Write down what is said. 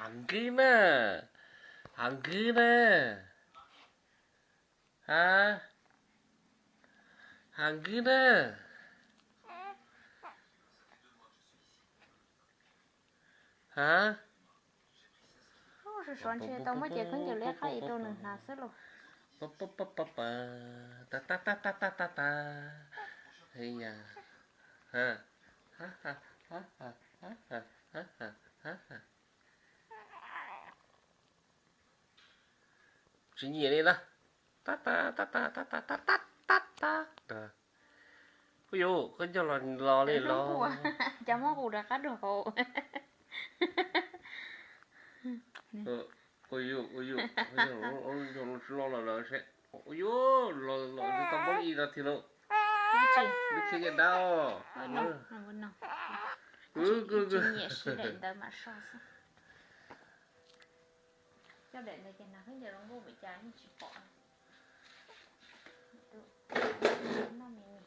Hav Nkib na, Hav Nkib na, ha, Hav Nkib na, ha. Sov sov ntshe tau muab cev khaub ncaws liab qab ib rau nws hnav xwb los. Pa, pa, pa, pa, pa, ta, ta, ta, ta, ta, ta, ta. Heya. Ha, ha, ha, ha, ha, ha, ha, ha, ha. Tsis nyiam li na. Tab tab tab tab tab tab tab tab tab tab. Ua yuv, koj coj los los li los. Cov muab qus rov qab dua hauv. Ua yuv, ua yuv, ua yuv, los los lawm seb. Ua yuv, los los tau muab ib no thiab lauj. Lub tsheb nyaj dab os. Tsis nyiam siv daim ntawd mam so xwb. Coj daim ntawd ces hnav khaub ncaws zoo nkauj npaum cas yeej tsis pom. Noj me me.